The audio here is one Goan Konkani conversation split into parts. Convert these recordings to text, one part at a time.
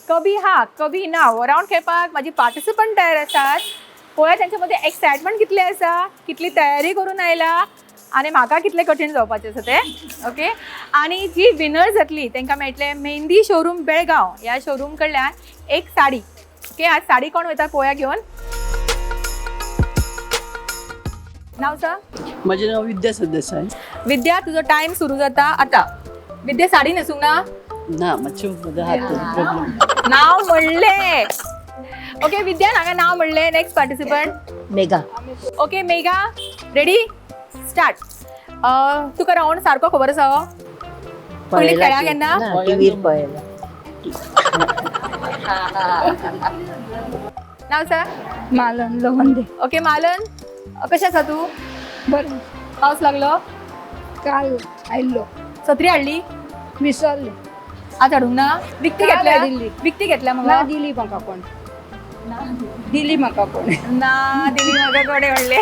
कभी हा कभी ना हो रावंड खेळपाक म्हाजी पार्टिसिपंट तयार आसात. पळोवया तेंच्या मदीं एक्सायटमेंट कितली आसा, कितली तयारी करून आयला आनी म्हाका कितलें कठीण जावपाचें आसा तें. ओके, आनी जी विनर जातली तांकां मेळटलें मेहंदी शोरूम बेळगांव ह्या शोरूम कडल्यान एक साडी. ओके, आज साडी कोण वयता पळोवया घेवन. नाव सांग. म्हजें नांव विद्या सरदेसाय. विद्या, तुजो टायम सुरू जाता आता. विद्या, साडी न्हेसूंक ना? ना, मातशें म्हज्या हात प्रॉब्लम. नाव म्हणले. ओके विद्या, हांगा नाव म्हणले. Next participant. Megha. Okay Megha, ready, start. तुका रावंड सारको खबर आसा हो? पयलीं खेळ्ळा केन्ना? टीव्हीर पळयला. नाव सांग. मालन लवंदे. ओके मालन, कशें आसा तूं? बरें. पावस लागलो? काल आयिल्लो. सत्री हाडली? विसरले. आज हाडूंक ना? विकती काल घेतल्या? हाडिल्ली. विकती घेतल्या ना मगो? दिली म्हाका कोण, दिली म्हाका कोण. ना दिली म्हाका कोणे म्हणले.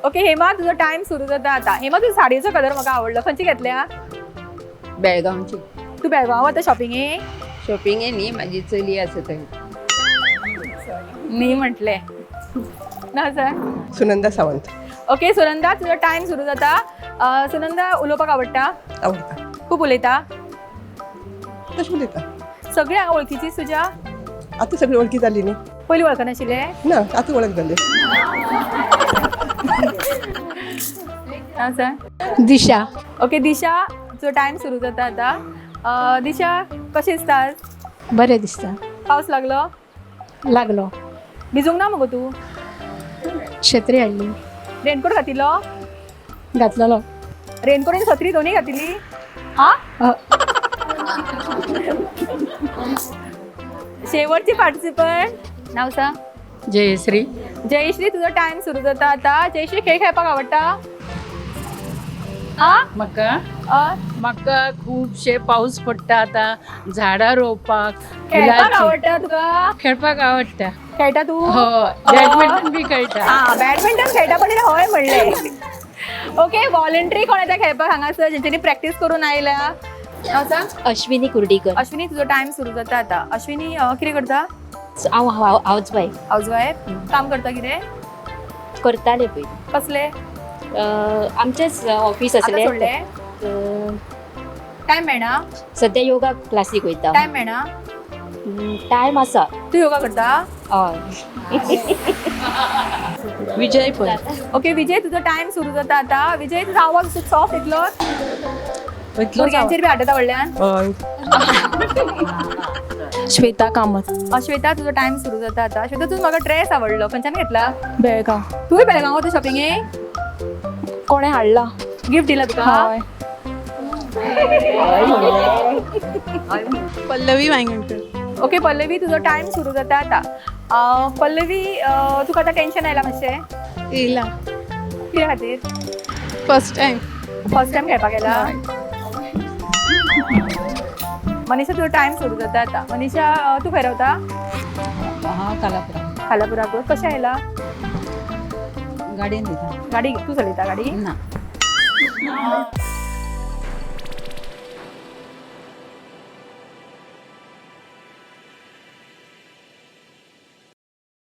ओके हेमा, तुजो टायम सुरू जाता आता. हेमा, तुजो साडयेचो कलर म्हाका आवडलो. खंयची घेतल्या? बेळगांवची. तूं बेळगांव वता शॉपिंगेक? शॉपिंगे न्ही, म्हाजी चली आसा थंय. न्ही म्हटलें ना सर. सुनंदा सावंत. ओके सुनंदा, तुजो टायम सुरू जाता. सुनंदा, उलोवपाक आवडटा? आवडटा. खूब उलयता? तशें उलयता. सगळी हांगा वळखीचीच तुज्या? आतां सगळी वळखी जाली न्ही. पयलीं वळखनाशिल्ले? ना, आतां वळख जाली. ना सर. दिशा. ओके दिशा, तुजो टायम सुरू जाता आता. दिशा, कशें दिसता आज? बरें दिसता. पावस लागलो? लागलो. भिजूंक ना मगो तूं? छत्री हाडली. रेनकोट घातिल्लो? घातलेलो. रेनकोट आनी सत्री दोन्ही घातिल्ली? हा. शेवटची पार्टिसिपंट, नाव सांग. जयश्री. जयश्री, तुजो टायम सुरू जाता आता. जयश्री, खेळ खेळपाक आवडटा? आ? म्हाका अ? म्हाका खुबशे पावस पडटा आतां, झाडां रोवपाक, खेळपाक फुलांची. आवडटा तुका? खेळपाक आवडटा. खेळटा तूं? हय, बॅडमिंटन बी खेळटा. हा, बॅडमिंटन खेळटा, पण तिणें हय म्हणलें. ओके, वॉलंटरी कोण येता खेळपाक हांगासर जेंच्यांनी प्रॅक्टीस करून आयल्या? नाव सांग. अश्विनी कुर्डीकर. अश्विनी, तुजो टायम सुरू जाता आता. अश्विनी, कितें करता? हांव हावज वायफ. House wife. काम करता कितें? करताले पयलीं. कसलें? आमचेच ऑफिस आतां आसलें. सोडलें? टायम मेळना? सद्या योगा क्लासीक वयता. टायम मेळना? टायम आसा. तूं योगा करता? हय. विजय पै. ओके विजय, तुजो टायम सुरू जाता आता. विजय, तुजो आवाज सॉफ्ट इतलो, भुरग्यांचेर बी आड्डता व्हडल्यान. हय. श्वेता कामत. श्वेता, तुजो टायम सुरू जाता आता. श्वेता, तुजो म्हाका ड्रेस आवडलो, खंयच्यान घेतला? बेळगांव. तुवें बेळगांव वता शॉपिंगेक? कोणें हाडला. गिफ्ट दिला तुका? हय. पल्लवी वायंगणकर. ओके पल्लवी, तुजो टायम सुरू जाता आता. पल्लवी, तुका आतां टेन्शन आयलां मातशें? येयला. कित्या खातीर? First time. First time खेळपाक येला. मनीषा, तुजो टायम सुरू जाता आता. मनीषा, तूं खंय रावता? हांव कालापुरा. खालापुराक. कशें आयला? गाडयेन वयता. गाडी तूं चलयता गाडी? ना.